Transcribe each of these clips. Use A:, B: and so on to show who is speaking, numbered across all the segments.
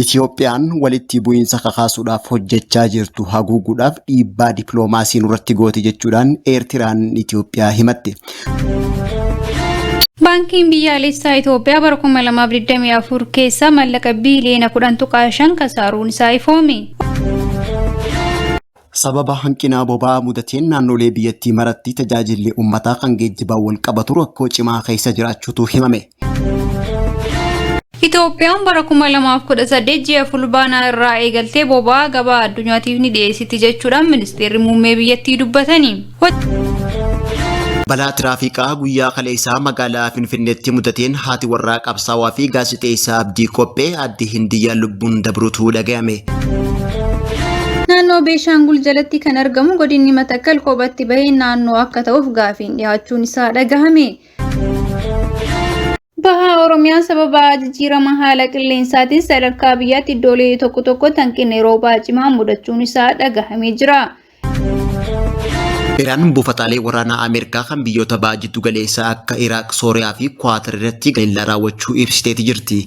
A: Itiyoophiyaan walitti bu'iinsa kakaasuudhaaf hojjechaa jirtu haguuguudhaaf dhiibbaa dippiloomaasii nurratti gooti jechuudhaan Eertiraan Itiyoophiyaa himatte.
B: Baankiin Biyyaalessaa Itoophiyaa bara 2024 keessa maallaqa biiliyoona 10.5 kasaaruun isaa ifoome.
A: Sababa hanqina boba'aa mudateen naannolee biyyattii maratti tajaajilli uummataa kan geejjibaan wal qabatu rakkoo cimaa keessa jiraachuutu himame.
B: Itoophiyaan bara 2018 ji'a Fulbaanaa irraa eegaltee boba'aa gabaa addunyaatiif ni dhiyeessiti jechuudhaan ministeerri muummee biyyattii dubbatani.
A: Balaa tiraafikaa guyyaa kaleessaa magaalaa Finfinneetti mudateen haati warraa qabsaawaa fi gaazexeessaa Abdii Qophee Aadde Hindiyyaan lubbuun dabruutu dhagayame.
B: Naannoo Beeshaangul jalatti kan argamu godinni Matakkal kophatti bahee naannoo akka ta'uuf gaafiin dhiyaachuun isaa dhagahame. Baha Oromiyaa sababa jijjiirama haala qilleensaatiin sadarkaa biyyaatti iddoolee tokko tokkotti hanqinni roobaa cimaa mudachuun isaa dhagahamee jira.
A: Iraan buufataalee waraanaa Ameerikaa kan biyyoota baha jiddu galeessaa akka Iraaq, Sooriyaa fi Kuwaatar irratti haleellaa raawwachuu ibsiteeti jirti.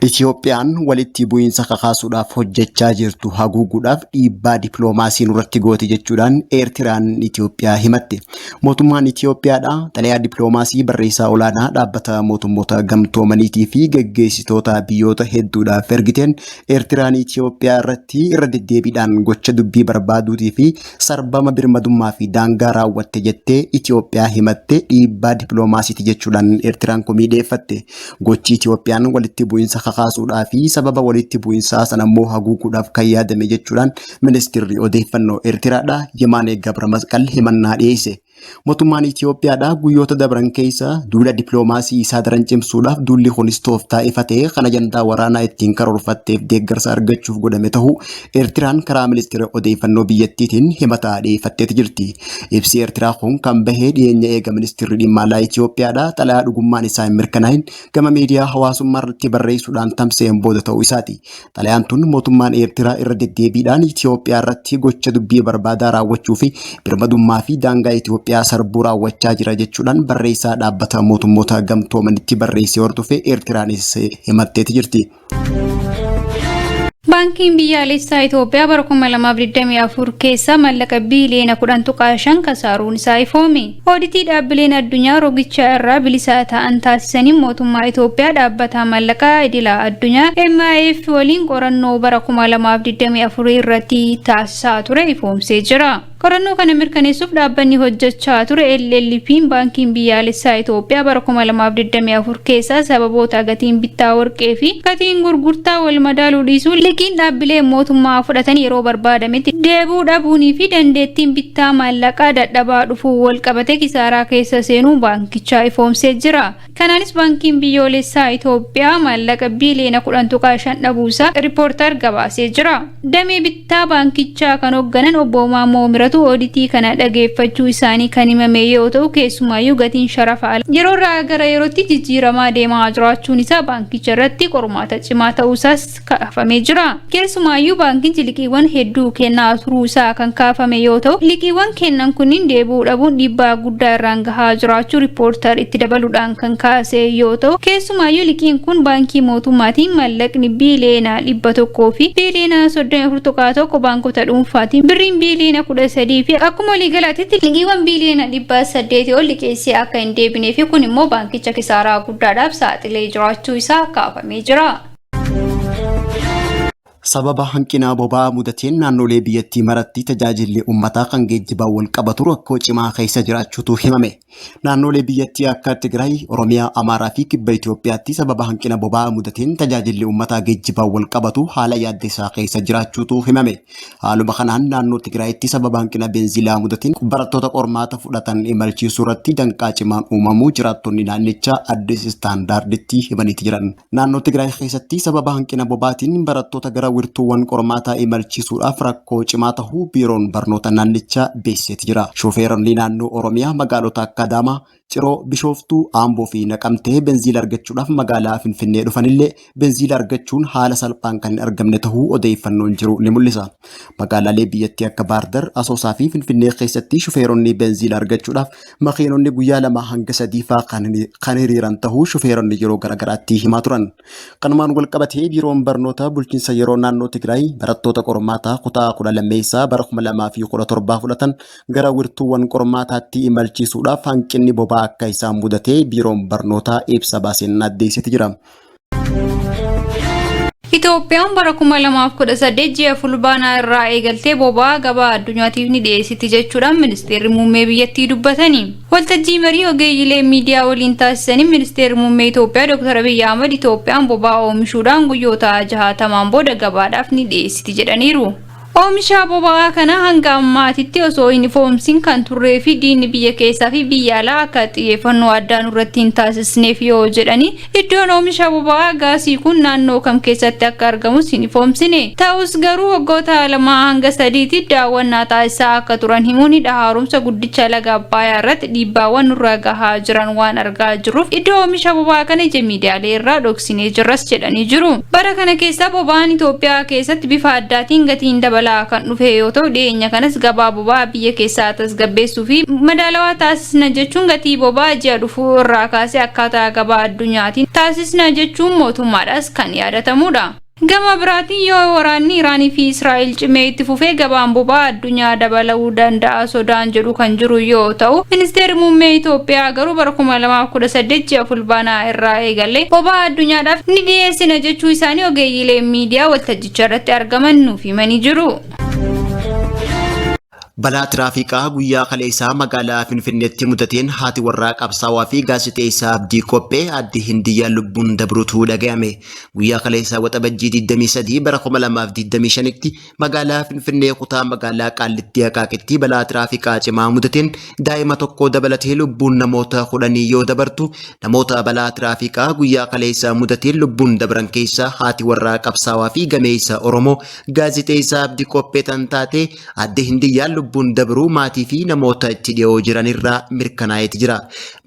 A: Itiyoophiyaan walitti bu'iinsa kakaasuudhaaf hojjechaa jirtu haguuguudhaaf dhiibbaa dippiloomaasii nurratti gooti jechuudhaan Eertiraan Itiyoophiyaa himatte. Mootummaan Itiyoophiyaadha xalayaa dippiloomaasii barreessaa olaanaa dhaabbata mootummoota gamtoomaniitii fi geggeessitoota biyyoota hedduudhaaf ergiteen Eertiraan Itiyoophiyaa irratti irra deddeebiidhaan gocha dubbii barbaaduutii fi sarbama birmadummaa fi daangaa raawwatte jettee Itiyoophiyaa himatte dhiibbaa dippiloomaasiiti jechuudhaan Eertiraan komii dhiyeeffatte. Gochi Itiyoophiyaan walitti bu'iinsa kakaasuudhaa fi sababa walitti bu'iinsaa sana immoo haguuguudhaaf kan yaadame jechuudhaan ministeerri odeeffannoo Eertiraadha Yemaanee Gabra Masqal himannaa dhiyeesse. Mootummaan Itiyoophiyaadha guyyoota dabran keessa duula dippiloomaasii isaa daran cimsuudhaaf duulli kunis tooftaa ifa ta'e kan ajandaa waraanaa ittiin karoorfatteef deeggarsa argachuuf godhame ta'uu Eertiraan karaa ministeera odeeffannoo biyyattiitiin himataa dhiyeeffatteeti jirti. Ibsi Eertiraa kun kan bahee dhiyeenya eega ministeerri dhimma alaa Itiyoophiyaadha xalayaa dhugummaan isaa hin mirkanaa'in gama miidiyaa hawaasummaa irratti barreessuudhaan tamsa'een booda ta'uu isaati. Xalayaan tun mootummaan Eertiraa irra deddeebiidhaan Itiyoophiyaa irratti gocha dubbii barbaadaa raawwachuu fi birmadummaa fi daangaa Itiyoophiyaa sarbuu raawwachaa jira jechuudhaan barreessaa dhaabbata mootummoota gamtoomanitti barreessee hordofee Eertiraanis himatteeti jirti.
B: Baankiin Biyyaalessaa Itoophiyaa bara 2024 keessa maallaqa biiliyoona 10.5 kasaaruun isaa ifoome. Ooditii dhaabbileen addunyaa rogicha irraa bilisa ta'an taasisaniin mootummaa Itoophiyaa dhaabbata maallaqaa idila addunyaa MIF waliin qorannoo bara 2024 irratti taasisaa ture ifoomsee jira. Qorannoo kana mirkaneessuuf dhaabbanni hojjechaa ture LLP'n Baankiin Biyyaalessaa Itoophiyaa bara 2024 keessa sababoota gatiin bittaa warqee fi gatiin gurgurtaa wal madaaluu dhiisuu, liqiin dhaabbilee mootummaa fudhatan yeroo barbaadametti deebi'uu dhabuunii fi dandeettiin bittaa maallaqaa dadhabaa dhufuu wal qabate kisaaraa keessa seenuu baankichaa ifoomsee jira. Kanaanis Baankiin Biyyoolessaa Itoophiyaa maallaqa biiliyoona 10.5 dhabuusaa Riippoortar gabaasee jira. Damee bittaa baankichaa kan hoogganan obbo Maammoo Miratu ooditii kana dhageeffachuu isaanii kan himame yoo ta'u keessumaayyuu gatiin sharafa alaa yeroo irraa gara yerootti jijjiiramaa deemaa jiraachuun isaa baankicha irratti qormaata cimaa ta'uusaas kaafamee jira. Keessumaayyuu baankichi liqiiwwan hedduu kennaa turuu isaa kan kaafame yoo ta'u liqiiwwan kennan kunniin deebi'uu dhabuun dhiibbaa guddaa irraan gahaa jiraachuu Riippoortar itti dabaluudhaan kan kaase yoo ta'u keessumaayyuu liqiin kun baankii mootummaatiin maallaqni biiliyoona 100 fi biiliyoona 34.1 baankota dhuunfaatiin birriin biiliyoona 13 fi akkuma waliigalaatitti liqiiwwan biiliyoona 800 ol liqeessee akka hin deebinee fi kun immoo baankicha kisaaraa guddaadhaaf saaxilee jiraachuu isaa kaafamee jira.
A: Sababa hanqina boba'aa mudateen naannolee biyyattii maratti tajaajilli uummataa kan geejjibaan wal qabatu rakkoo cimaa keessa jiraachuutu himame. Naannolee biyyattii akka Tigraay, Oromiyaa, Amaaraa fi Kibba Itoophiyaatti sababa hanqina boba'aa mudateen tajaajilli uummataa geejjibaan wal qabatu haala yaaddessaa keessa jiraachuutu himame. Haaluma kanaan naannoo Tigraayitti sababa hanqina beenzilaa mudateen barattoota qormaata fudhatan imalchiisuu irratti danqaa cimaan uumamuu jiraattonni naannichaa Addis Istaandaarditti himaniiti jiran. Naannoo Tigraay keessatti sababa hanqina bobaatiin barattoota gara wirtuuwwan qormaataa imalchiisuudhaaf rakkoo cimaa tahuu biiroon barnoota naannichaa beeksiseeti jira. Shufeeronni naannoo Oromiyaa magaalota akka Adaamaa, Ciroo, Bishooftuu, Amboo fi Naqamtee benziila argachuudhaaf magaalaa Finfinnee dhufanillee benziila argachuun haala salphaan kan hin argamne tahuu odeeffannoon jiru ni mul'isa. Magaalaalee biyyattii akka Baardar, Asoosaa fi Finfinnee keessatti shufeeronni benziila argachuudhaaf makiinonni guyyaa 2 hanga 3 faa kan hiriiran tahuu shufeeronni yeroo garaagaraatti himaa turan. Kanumaan walqabatee Biiroon Barnoota Bulchiinsa Yeroo Naannoo Tigraay barattoota qormaataa kutaa 12ffaa bara 2017 fudhatan gara wirtuuwwan qormaataatti imalchiisuudhaaf hanqinni boba'aa akka isaan mudate Biiroon Barnootaa ibsa baaseen addeessiti jira.
B: Itoophiyaan bara 2018 ji'a Fulbaanaa irraa eegaltee boba'aa gabaa addunyaatiif ni dhiyeessiti jechuudhaan ministeerri muummee biyyattii dubbatani. Waltajjii marii ogeeyyilee miidiyaa waliin taasisaniin ministeerri muummee Itoophiyaa Dr. Abiyyi Ahmad Itoophiyaan boba'aa oomishuudhaan guyyoota 60n booda gabaadhaaf ni dhiyeessiti jedhaniiru. Oomisha boba'aa kana hanga ammaatitti osoo hin ifoomsin kan turree fi diinni biyya keessaa fi biyya alaa akka xiyyeeffannoo addaa nurratti hin taasisneef yoo jedhani iddoon oomisha boba'aa gaasii kun naannoo kam keessatti akka argamus hin ifoomsine. Ta'us garuu waggoota 2 hanga 3tti daawwannaa taasisaa akka turan himuun hidha haaromsa guddicha laga Abbayaa irratti dhiibbaawwan nurra gahaa jiran waan argaa jirruuf iddoo oomisha boba'aa kana ija miidiyaalee irraa dhoksinee jirras jedhanii jiru. Bara kana keessa boba'aan Itoophiyaa keessatti bifa addaatiin gatiin dabalaa kan dhufe yoo ta'u dhiyeenya kanas gabaa boba'aa biyya keessaa tasgabbeessuu fi madaalawaa taasisna jechuun gatii boba'aa ji'a dhufuu irraa kaasee akkaataa gabaa addunyaatiin taasisna jechuun mootummaadhaas kan yaadatamudha. Gama biraatiin yoo waraanni Iraanii fi Israa'el cimee itti fufee gabaan boba'aa addunyaa dabaluu danda'a sodaan jedhu kan jiru yoo ta'u ministeerri muummee Itoophiyaa garuu bara 2018 ji'a Fulbaanaa irraa eegalee boba'aa addunyaadhaaf ni dhiyeessina jechuu isaanii ogeeyyiileen miidiyaa waltajjicha irratti argaman nuuf himanii jiru.
A: Balaa tiraafikaa guyyaa kaleessaa magaalaa Finfinneetti mudateen haati warraa qabsaawaa fi gaazexeessaa Abdii Qophee Aadde Hindiyyaa lubbuun dabruutu dhaga'ame. Guyyaa kaleessaa Waxabajjii 23 bara 2025tti magaalaa Finfinnee kutaa magaalaa Qaallittii Aqaaqitti balaa tiraafikaa cimaa mudateen daa'ima tokko dabalatee lubbuun namoota 10 yoo dabartu namoota balaa tiraafikaa guyyaa kaleessaa mudateen lubbuun dabran keessaa haati warraa qabsaawaa fi gameessa Oromoo gaazexeessaa Abdii Qophee tan taate Aadde Hindiyyaan lubbuun dabruu maatii fi namoota itti dhiyoo jiran irraa mirkanaa'eeti jira.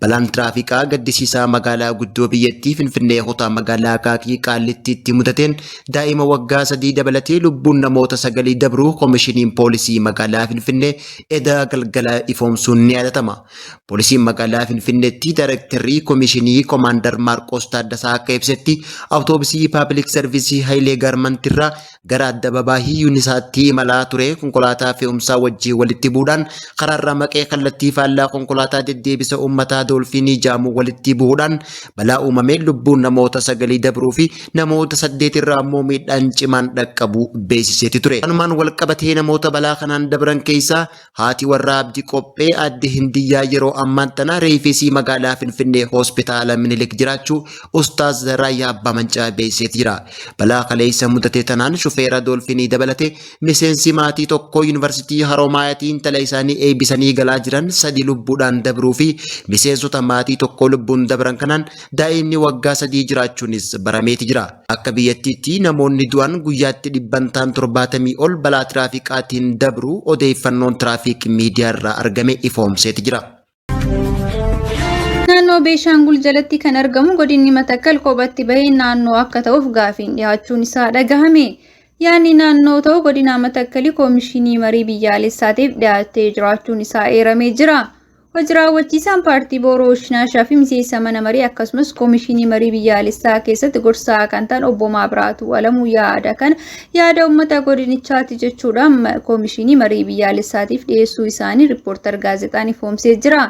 A: Balaan tiraafikaa gaddisiisaa magaalaa guddoo biyyattii Finfinnee kutaa magaalaa Akaakii Qaallittiitti mudateen daa'ima waggaa 3 dabalatee lubbuun namoota 9 dabruu Komishiniin Poolisii magaalaa Finfinnee eda galgala ifoomsuun ni yaadatama. Poolisiin magaalaa Finfinneetti Daayirektarrii Komishinii Komaandar Maarqoos Taaddasaa akka ibsetti awutoobisii Paabilik Sarvisii Hayilee Gaarmantirraa gara addababaahii Yuunisaatti imalaa ture konkolaataa fe'umsaa wajjin walitti bu'uudhaan karaarraa maqee kallattii faallaa konkolaataa deddeebisa uummataa Doolfiinii jaamu walitti bu'uudhaan balaa uumameen lubbuun namoota 9 dabruu fi namoota 8 irraa ammoo miidhaan cimaan dhaqqabuu beeksiseeti ture. Kanumaan walqabatee namoota balaa kanaan dabran keessaa haati warraa Abdii Qophee Aadde Hindiyyaa yeroo ammaan tana reefisii magaalaa Finfinnee Hospitaala Minilik jiraachuu Ustaaz Raayyaa Abbaa Mancaa beeksiseeti jira. Balaa kaleessa mudate tanaan shufeera Doolfinii dabalatee miseensi maatii tokkoo Yuunivarsiitii Haroomaayatii intala isaanii eebbisanii galaa jiran 3 lubbuudhaan dabruu fi miseensota maatii tokkoo lubbuun dabran kanaan daa'imni waggaa 3 jiraachuunis barameeti jira. Akka biyyattiitti namoonni du'an guyyaatti dhibbantaan 70 ol balaa tiraafiqaatiin dabruu odeeffannoon Tiraafiik Miidiyaarraa argame ifoomseeti jira.
B: Naannoo Beeshaangul jalatti kan argamu godinni Matakkal kophatti bahee naannoo akka ta'uuf gaafiin dhiyaachuun isaa dhagahame. Yaadni naannoo ta'u godina Matakkalii koomishinii marii biyyaalessaatiif dhiyaatee jiraachuun isaa eeramee jira. Hojii raawwachiisaan paartii Booroo Shinaashaa fi miseensa mana marii akkasumas koomishinii marii biyyaalessaa keessatti gorsaa kan ta'an obbo Maabiraatuu Alamuu yaada kana yaada uummata godinichaati jechuudhaan koomishinii marii biyyaalessaatiif dhiyeessuu isaanii riippoortar gaazexaan ifoomsee jira.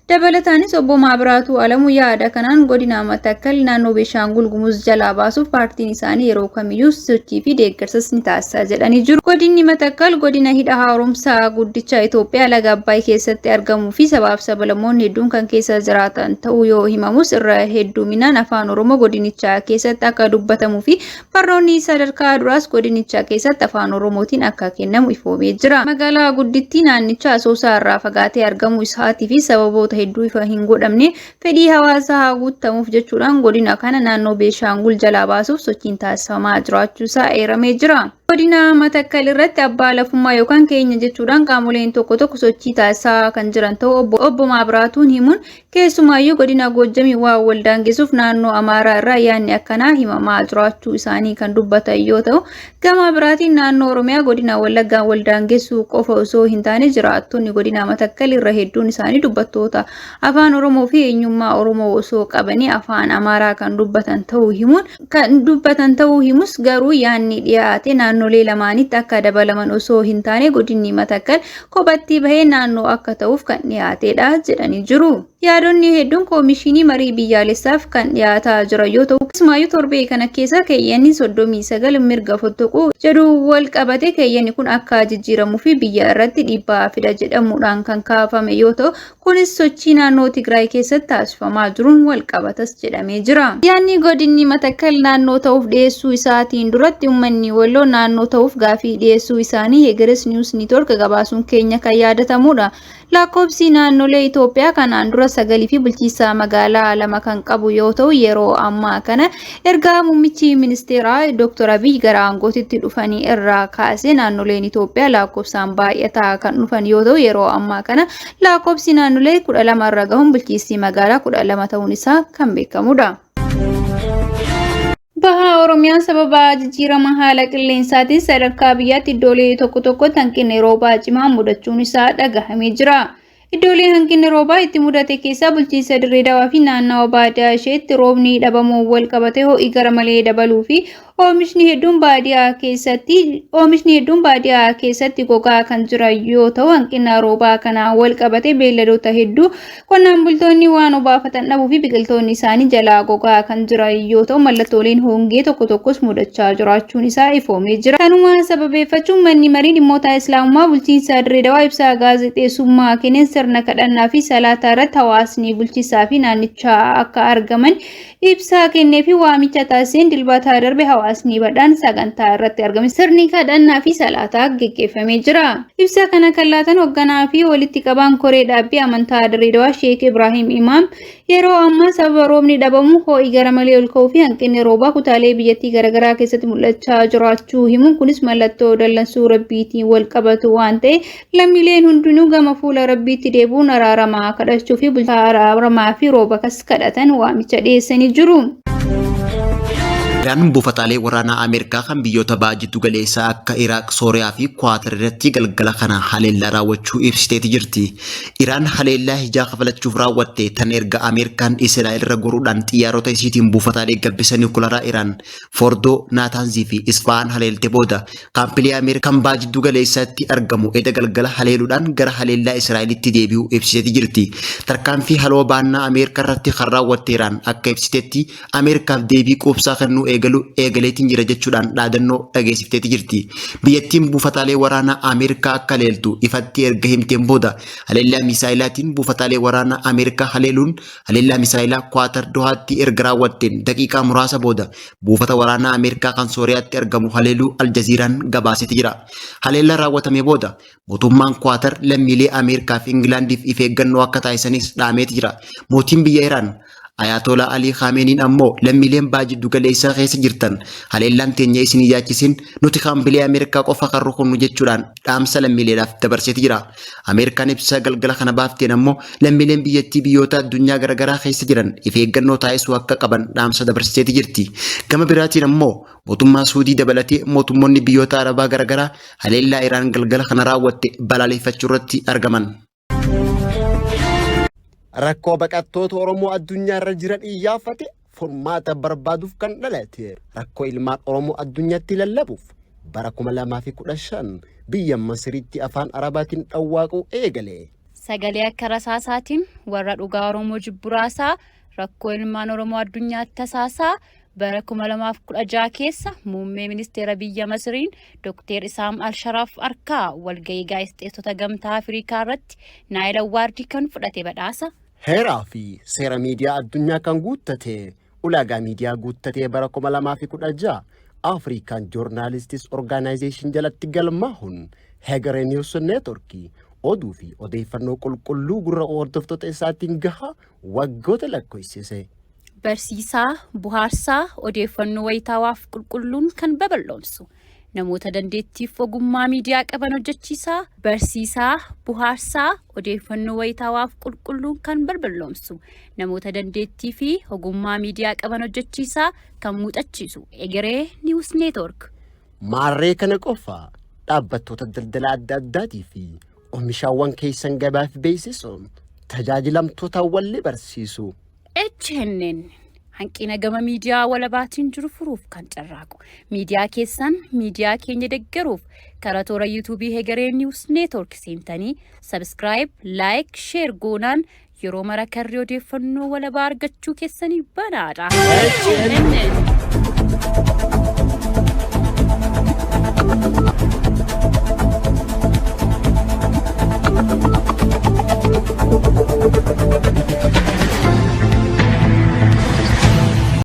B: Dabalataanis obbo Maabiraatuu Alamuu yaada kanaan godina Matakkal naannoo Beeshaangul Gumuz jalaa baasuuf paartiin isaanii yeroo kamiyyuu sochii fi deeggarsas ni taasisa jedhanii jiru. Godinni Matakkal godina hidha haaromsaa guddicha Itoophiyaa laga Abbaay keessatti argamuu fi sabaaf sablammoonni hedduun kan keessa jiraatan ta'uu yoo himamus irra hedduminaan afaan Oromoo godinichaa keessatti akka dubbatamuu fi barnoonni sadarkaa duraas godinichaa keessatti afaan Oromootiin akka kennamu ifoomee jira. Magaalaa guddittii naannichaa Asoosaa irraa fagaatee argamuu isaatii fi sababoota hedduu ifa hin godhamne fedhii hawaasaa haa guuttamuuf jechuudhaan godina kana naannoo Beeshaangul jalaa baasuuf sochiin taasifamaa jiraachuu isaa eeramee jira. Godina Matakkal irratti abbaa lafummaa yookaan keenya jechuudhaan qaamoleen tokko tokko sochii taasisaa kan jiran ta'uu obbo Maabiraatuun himuun, keessumaayyuu godina Goojjamii waan wal daangessuuf naannoo Amaaraa irraa yaadni akkanaa himamaa jiraachuu isaanii kan dubbatan yoo ta'u, gama biraatiin naannoo Oromiyaa godina Wallaggaan wal daangessuu qofa osoo hin taane jiraattonni godina Matakkal irra hedduun isaanii dubbattoota afaan Oromoo fi eenyummaa Oromoo osoo qabanii afaan Amaaraa kan dubbatan ta'uu himuun kan dubbatan ta'uu himus, garuu yaadni dhiyaate naannolee lamaanitti akka dabalaman osoo hin taane godinni Matakkal kophatti bahee naannoo akka ta'uuf kan dhiyaatedha jedhanii jiru. Yaadonni hedduun koomishinii marii biyyaalessaaf kan dhiyaataa jiran yoo ta'u, keessumaayyuu torbee kana keessa keeyyanni 39 mirga fottoquu jedhu wal qabate keeyyanni kun akka jijjiiramuu fi biyya irratti dhiibbaa fida jedhamuudhaan kan kaafame yoo ta'u, kunis sochii naannoo Tigraay keessatti taasifamaa jiruun wal qabatas jedhamee jira. Yaadni godinni Matakkal naannoo ta'uuf dhiyeessuu isaatiin duratti uummanni Walloo naannoo ta'uuf gaafii dhiyeessuu isaanii Hegeres News Network gabaasuun keenya kan yaadatamudha. Lakkoofsi naannolee Itoophiyaa kanaan dura 9 fi bulchiinsa magaalaa 2 kan qabu yoo ta'u, yeroo ammaa kana erga muummichi ministeeraa Dr. Abiy gara aangootitti dhufanii irraa kaasee naannoleen Itoophiyaa lakkoofsaan baay'ataa kan dhufan yoo ta'u, yeroo ammaa kana lakkoofsi naannolee 12 irra gahuun bulchiinsi magaalaa 12 ta'uun isaa kan beekamudha. Baha Oromiyaan sababa jijjiirama haala qilleensaatiin sadarkaa biyyaatti iddoolee tokko tokkotti hanqinni roobaa cimaa mudachuun isaa dhagahamee jira. Iddoolee hanqinni roobaa itti mudate keessaa bulchiinsa Dirree Dawaa fi naannawa baadiyaa isheetti roobni dhabamuun wal qabatee ho'i gara malee dabaluu fi oomishni hedduun baadiyaa keessatti gogaa kan jiran yoo ta'u, hanqina roobaa kanaan wal qabatee beelladoota hedduu qonnaan bultoonni waan obaafatan dhabuu fi biqiltoonni isaanii jalaa gogaa kan jiran yoo ta'u, mallattooleen hongee tokko tokkos mudachaa jiraachuun isaa ifoomee jira. Kanuma sababeeffachuun manni marii dhimmoota Islaamummaa bulchiinsa Dirree Dawaa ibsa gaazexeessummaa kenneen sirna kadhannaa fi salaataa irratti hawaasni bulchiinsaa fi naannichaa akka argaman ibsaa kennee fi waamicha taasiseen, Dilbataa darbe hawaasni badhaan sagantaa irratti argame sirni kadhannaa fi salaataa geggeeffamee jira. Ibsa kana kan laatan hoogganaa fi walitti qabaan koree dhaabbii amantaa Dirree Dawaa Sheek Ibrahim Imaam, yeroo ammaa sababa roobni dhabamu ho'i gara malee ol ka'uu fi hanqinni roobaa kutaalee biyyattii garaagaraa keessatti mul'achaa jiraachuu himuun, kunis mallattoo dallansuu rabbiitiin wal qabatu waan ta'e lammiileen hundinuu gama fuula rabbiitti deebi'uun araaramaa kadhachuu fi bulchaa araaramaa fi rooba kas kadhatan waamicha dhiyeessanii jiru.
A: Iraan buufataalee waraanaa Ameerikaa kan biyyoota baha jiddu galeessaa akka Iraaq, Sooriyaa fi Kwaatar irratti galgala kana haleellaa raawwachuu ibsiteeti jirti. Iraan haleellaa hijaa kafalachuuf raawwatte tan erga Ameerikaan Israa'el irra goruudhaan xiyyaarota isiitiin buufataalee gabbisa niwukilaaraa Iraan Fordoo, Naataanzii fi Isfahaan haleelte booda kaampilee Ameerikaa kan baha jiddu galeessaatti argamu eda galgala haleeluudhaan gara haleellaa Israa'elitti deebi'uu ibsiteeti jirti. Tarkaanfii haloo baannaa Ameerikaa irratti kan raawwatte Iraan akka ibsitetti, Ameerikaaf deebii quubsaa kennuu eegalu eegaleetiin jira jechuudhaan dhaadannoo dhageessifteeti jirti. Biyyattiin buufataalee waraanaa Ameerikaa akka haleeltu ifatti erga himteen booda haleellaa misaayilaatiin buufataalee waraanaa Ameerikaa haleeluun, haleellaa misaayilaa Kwaatar Dohaatti erga raawwatteen daqiiqaa muraasa booda buufata waraanaa Ameerikaa kan Sooriyaatti argamu haleeluu Aljaziiraan gabaaseeti jira. Haleellaa raawwatame booda mootummaan Kwaatar lammiilee Ameerikaa fi Ingilaandiif if eeggannoo akka taasisanis dhaameeti jira. Mootiin biyya Iraan Ayatollah Alii Khameeniin ammoo lammiileen baha jiddu galeessaa keessa jirtan haleellaan teenya isin hin yaachisin, nuti kaampilee Ameerikaa qofa kan rukunnu jechuudhaan dhaamsa lammiileedhaaf dabarseeti jira. Ameerikaan ibsa galgala kana baafteen ammoo lammiileen biyyattii biyyoota addunyaa garaagaraa keessa jiran if eeggannoo taasisuu akka qaban dhaamsa dabarsiteeti jirti. Gama biraatiin ammoo mootummaa Suudii dabalatee mootummoonni biyyoota Arabaa garaagaraa haleellaa Iraan galgala kana raawwatte balaaleffachuu irratti argaman.
C: Rakkoo baqattoota Oromoo addunyaa irra jiran iyyaafate furmaata barbaaduuf kan dhalate, rakkoo ilmaan Oromoo addunyaatti lallabuuf bara 2015 biyya Masiriitti afaan Arabaatiin dhawwaaquu eegale.
D: Sagalee akka rasaasaatiin warra dhugaa Oromoo jibburaasaa, rakkoo ilmaan Oromoo addunyaatti tasaasaa, bara 2016 keessa muummee ministeera biyya Masiriin Dr. Isaam Alsharaaf harkaa walgahii gaazexeessota Gamtaa Afrikaa irratti Nile Award kan fudhate badhaasa.
C: Heeraa fi seera miidiyaa addunyaa kan guuttate, ulaagaa miidiyaa guuttatee bara 2016 African Journalists Organization jalatti galmaahuun Hegeree News Network oduu fi odeeffannoo qulqulluu gurra hordoftoota isaatiin gahaa waggoota lakkoofsise.
D: Barsiisaa, buhaarsaa, odeeffannoo wayitaawaaf qulqulluun kan babal'oomsu. Namoota dandeettiif ogummaa miidiyaa qaban hojjechiisaa, barsiisaa, buhaarsaa, odeeffannoo wayitaawaaf qulqulluun kan balballoomsu, namoota dandeettii fi ogummaa miidiyaa qaban hojjechiisaa kan muuxachiisu Egeree News Network.
C: Maarree kana qofa, dhaabbattoota daldala adda addaatii fi oomishaawwan keessan gabaaf beeksisuun tajaajilamtoota walli barsiisu.
D: HNN hanqina gama miidiyaa walabaatiin jiru furuuf kan carraaqu, miidiyaa keessan miidiyaa keenya deggeruuf karaa toora yuutuubii Hegeree News Network seentanii subscribe, like, share goonaan yeroo mara karri odeeffannoo walabaa argachuu keessanii banaadha. HNN.